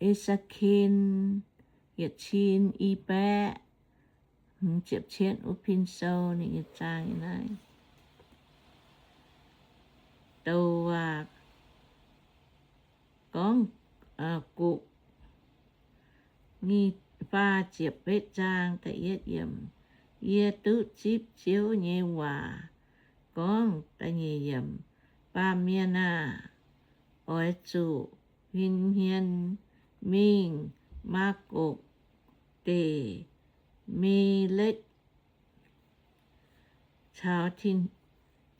E^se^ken yietc cin i baeqv hmz ziepc cietv wuov pin sou ninh nyei zaang naaiv. Douc waac gorngv, gokc, nyic, faah ziepc betv zaang da'yietv yiemc. Yie duqv zipv Ziouv nyei waac gorngv, da'nyeic yiemc, Baamh mienh aah! Oix zuqc huin hmien mingh Maagokc deic, Melekv caux,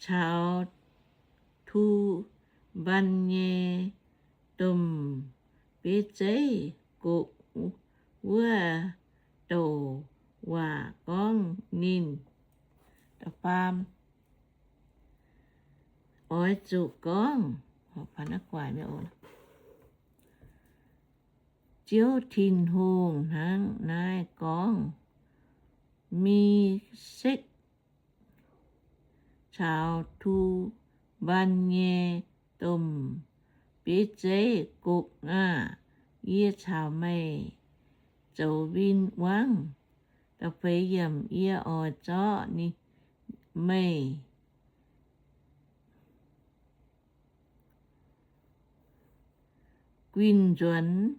caux Tubaan nyei domh bieiv zeiv Gokc wuov douc waac gorngv ninh. Oix zuqc gorngv, Ziouv Tin-Hungh hnangv naaiv gorngv, Mesekv caux Tubaan nyei domh bieiv zeiv Gokc aah! Yie caux meih zoux win-wangv. Da'feix yiemc, yie oix zorqv meih guinh nzuonx,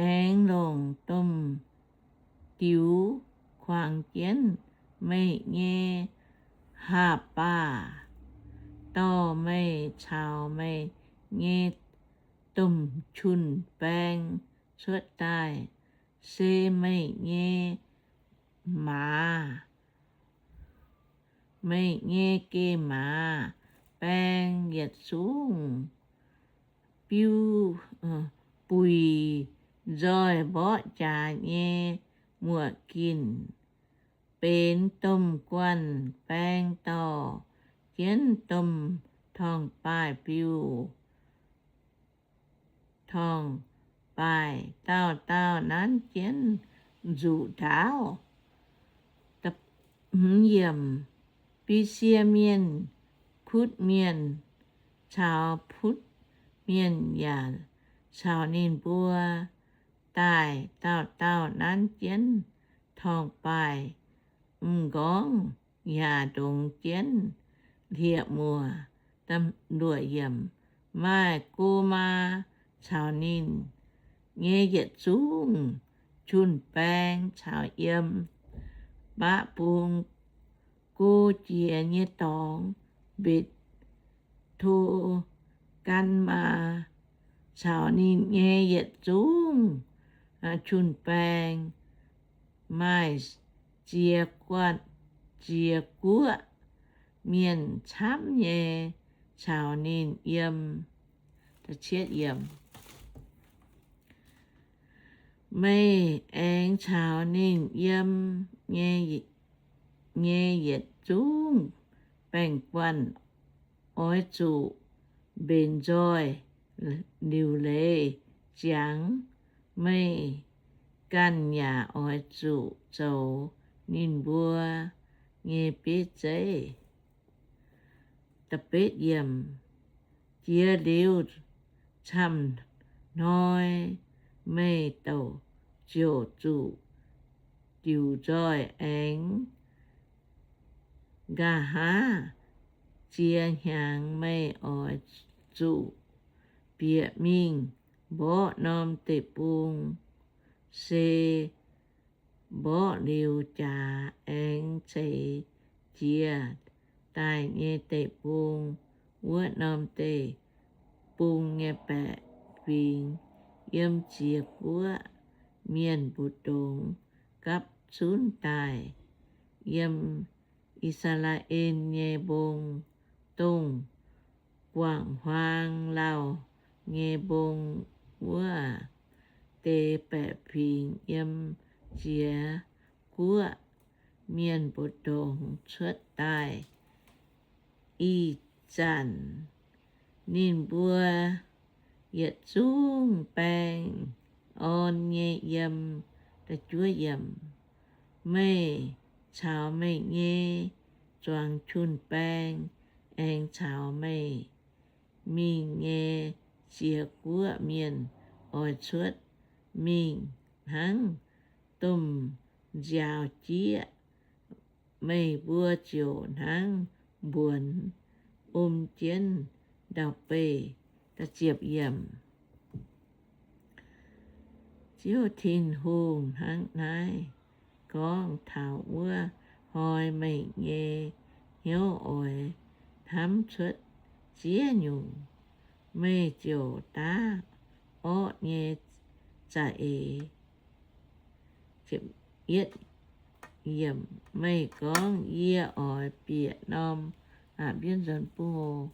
aengx longc domh diux kuangx jienv meih nyei haah-baah, dorh meih caux meih nyei domh jun-baeng cuotv daaih, se meih nyei maaz, meih nyei geh maaz baeng yietc zungv biuv, buic nzoih mborqv jaax nyei muoc ginc, benx domh guanh baeng dorh jienv domh torngv-baaih biuv, torngv-baaih dauh dauh nanv jienv nzuqc ndaauv. Bisie Mienh, Kutv Mienh caux Putv Mienh yaac caux ninh mbuo daaih, dauh dauh nanv jienv torngv-baaih m'nqorngv yaac ndongx jienv hlieqv-muoc. Maaih Gomaa caux ninh nyei yietc zungv jun-baeng caux yiem baqv bung go jiex nyei dorngx, Mbetc^to^gan^maa caux ninh nyei yietc zungv jun-baeng. Maaih ziex, ziex guoqv mienh camv nyei caux ninh yiem. Meih aengx caux ninh yiem nyei yietc zungv baeng-guanh oix zuqc mbenc nzoih liuc leiz ziangx. Meih ganh yaac oix zuqc zoux ninh mbuo nyei bieiv zeiv. Jiex liuz camv hnoi meih douc ziouc zuqc diuc nzoih aengx. Nqa'haav ziex hnyangx meih oix zuqc bieqc mingh mborqv norm deic-bung. Se mborqv liuz jaax aengx ceix jiez daaih nyei deic-bung, wuov norm deic-bung nyei baeqc fingx, yiem ziex guoqv mienh mbu'ndongx gapv zunv daaih, yiem I^saa^laa^en nyei mbong, dongh guangc huaang lauh nyei mbong wuov deix baeqc fingx, yiem ziex guoqv mienh mbu'ndongx cuotv daaih. Ih zanc ninh mbuo yietc zungv baeng orn nyei yiem. Meih caux meih nyei zuangx jun-baeng aengx caux meih mingh nyei ziex guoqv mienh oix cuotv mingh hnangv domh nziaaux jieqv. Meih mbuo ziouc hnangv mbuonx om jienv ndau-beih. Ziouv Tin-Hungh hnangv naaiv gorngv, Taux wuov hnoi meih nyei hnyouv oix hnamv cuotv ziex nyungc, meih ziouc daav orqv nyei za'eix. Meih gorngv, Yie oix bieqc norm, aa, mbienv nzuonx buo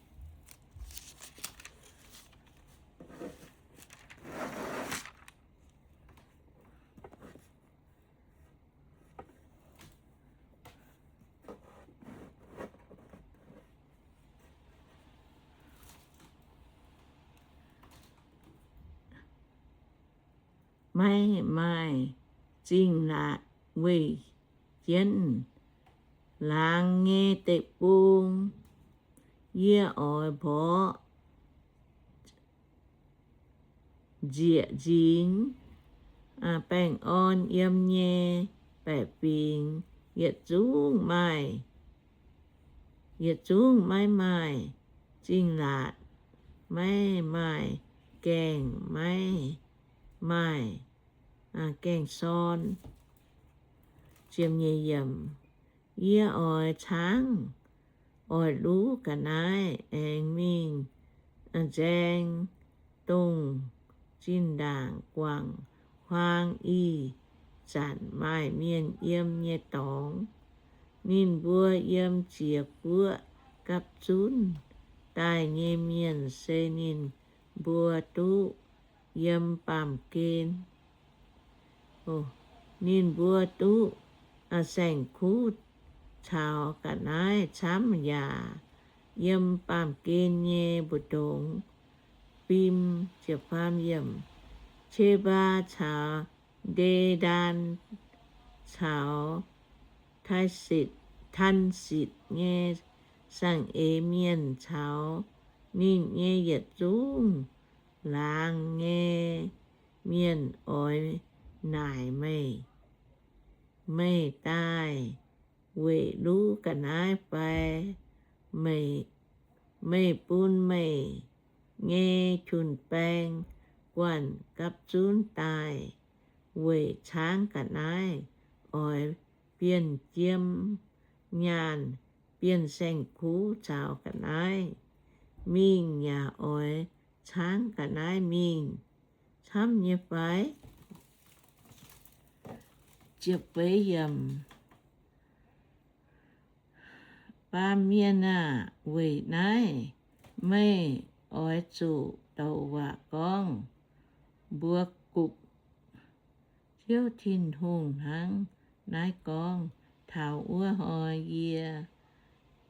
maiv maaih zingh laatc weih jienv laangz nyei deic-bung. Yie oix mborqv nzieqc nzingx baengh orn yiem nyei baeqc fingx. Yietc zungv maaih, yietc zungv maiv maaih zingh laatc, maiv maaih gaengh, maiv maaih gaengh sorn. Yie oix caangv, oix luv ga'naaiv aengx mingh nzaeng dongh zinh ndaangc guangc huaang ih zanc maaih mienh yiem nyei dorngx. Ninh mbuo yiem ziex guoqv gapv zunv daaih nyei mienh se ninh mbuo duqv yiem baamh gen. Ninh mbuo duqv saeng-kuv caux ga'naaiv camv yaac yiem baamh gen nyei mbu'ndongx fim. Qebaa caux Nde^ndaan caux Taansetc nyei saeng-eix mienh caux ninh nyei yietc zungv laangz nyei mienh oix naaic meih. Meih daaih weic luv ga'naaiv fai? Meih bun meih nyei jun-baeng guanh gapv zunv daaih weic caangv ga'naaiv, oix bienh jiem nyaanh, bienh saeng-kuv caux ga'naaiv mingh, yaac oix caangv ga'naaiv mingh camv nyei fai? Baamh mienh aah! Weic naaiv meih oix zuqc douc waac gorngv mbuox gupc. Ziouv Tin-Hungh hnangv naaiv gorngv, Taux wuov hnoi yie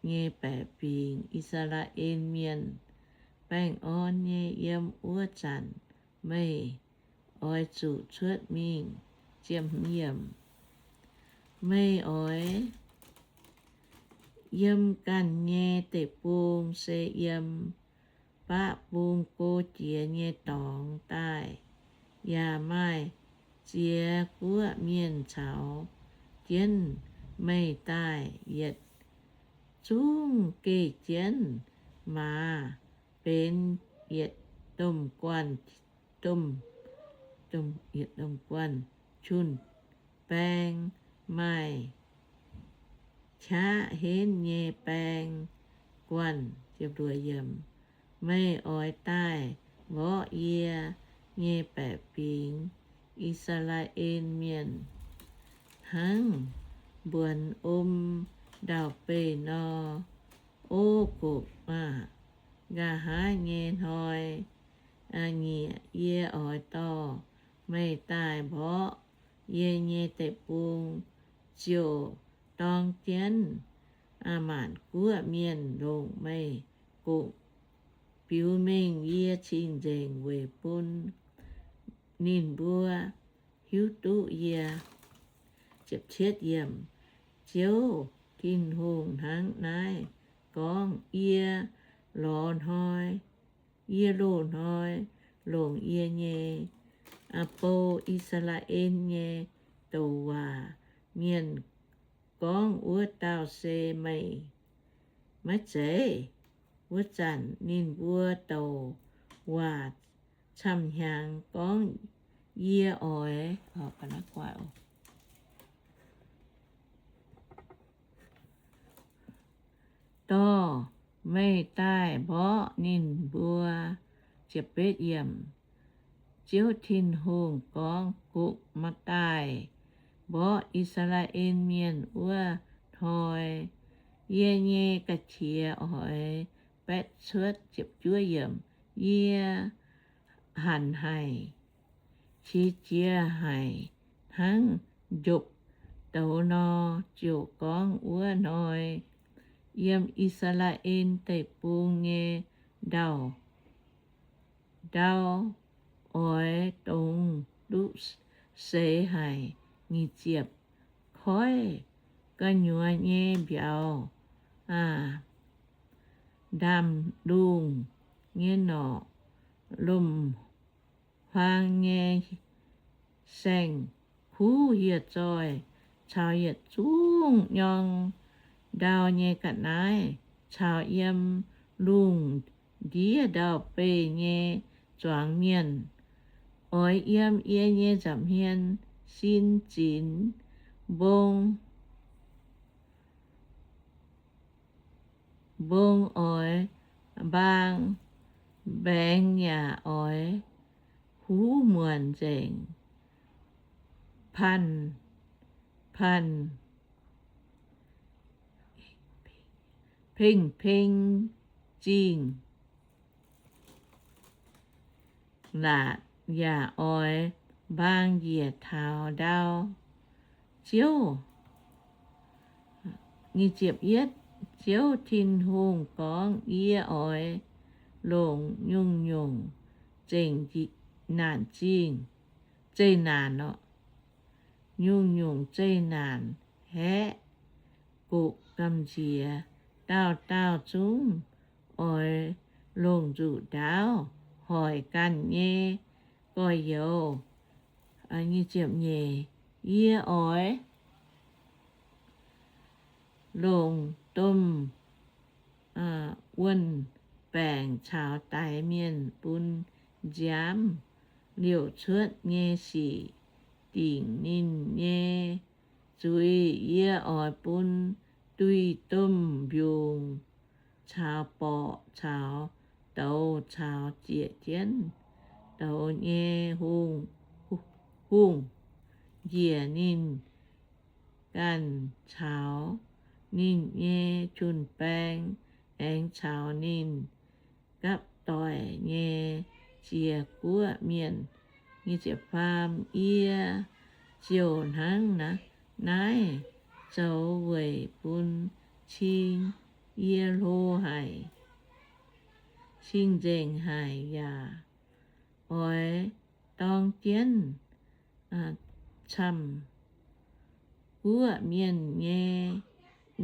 nyei baeqc fingx, I^saa^laa^en Mienh, baengh orn nyei yiem wuov zanc, meih oix zuqc cuotv mingh. Meih oix yiem ganh nyei deic-bung, se yiem baqv bung go jiex nyei dorngx daaih, yaac maaih ziex guoqv mienh caux jienv meih daaih, yietc zungv geh jienv maaz benx yietc domh guanh, domh, domh, yietc domh guanh jun-baeng, maaih qaqv henv nyei baeng guanh. Meih oix daaih mborqv yie nyei baeqc fingx, I^saa^laa^en Mienh, hnangv mbuonx om ndau-beih nor. O gopc aah! Nqa'haav nyei hnoi nyieqc yie oix dorh meih daaih mborqv yie nyei deic-bung, ziouc dorng jienv maanc guoqv mienh longc meih gopc, biux mengh yie cing-nzengc weic bun ninh mbuo hiuv duqv yie. Ziouv Tin-Hungh hnangv naaiv gorngv, Yie lorz hnoi Yie loz-hnoi longc yie nyei bou, I^saa^laa^en nyei douc waac mienh gorngv wuov dauh se meih maiv zeiz? Wuov zanc ninh mbuo douc waac camv-hnyangx gorngv, Yie oix dorh meih daaih mborqv ninh mbuo. Ziouv Tin-Hungh gorngv, Gokc, meih daaih mborqv I^saa^laa^en Mienh wuov hnoi, yie nyei ga'qiex oix baetv cuotv. Yie hanc haic, qiex jiez haic hnangv njopv douz nor, ziouc gorngv wuov hnoi, Yiem I^saa^laa^en Deic-Bung nyei ndau, ndau oix dongz duqv seix haic. Nyic ziepc, koiv gu'nyuoz nyei mbiauz, ndaamv-lungh nyei norqc, lomc-huaang nyei saeng-kuv hieh zoih caux yietc zungv nyorng ndau nyei ga'naaiv caux yiem lungh ndiev ndau-beih nyei zuangx mienh, oix yiem yie nyei nza'hmien sin zinx mbong. Mbong oix mbaang, mbaengx yaac oix huv muonc nzengc. Panh, panh, pengh-peng zingh laatc yaac oix mbaang njiec taux ndau. Ziouv, Ziouv Tin-Hungh gorngv, Yie oix longc nyungc-nyungc zeqc naanc zingh, zeqc naanc orqc, nyungc-nyungc zeqc naanc haeqv, goqc gamh nziex. Dauh dauh zungv oix longc nzuqc ndaauv hoic ganh nyei gorx-youz. Yie oix longc domh wuon-baengc caux daix mienh bun nziaamv liouc cuotv nyei sic dingc ninh nyei zuiz. Yie oix bun duih domh mbiungc caux borqc caux douz caux ziec jienv douz nyei hungh njiec ninh ganh caux ninh nyei jun-baeng aengx caux ninh gapv doic nyei ziex guoqv mienh. Yie ziouc hnangv naaiv zoux weic bun cing yie hlo haic, cing-nzengc haic, yaac oix dorng jienv camv-guoqv mienh nyei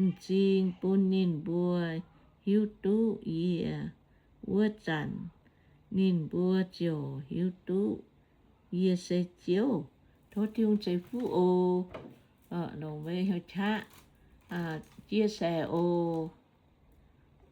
m'zing bun ninh mbuo hiuv duqv yie. Wuov zanc ninh mbuo ziouc hiuv duqv yie se Ziouv. Tov Tin-Hungh ceix fuqv oc. Longc mbuo hnyouv qaqv chia sẻ oc.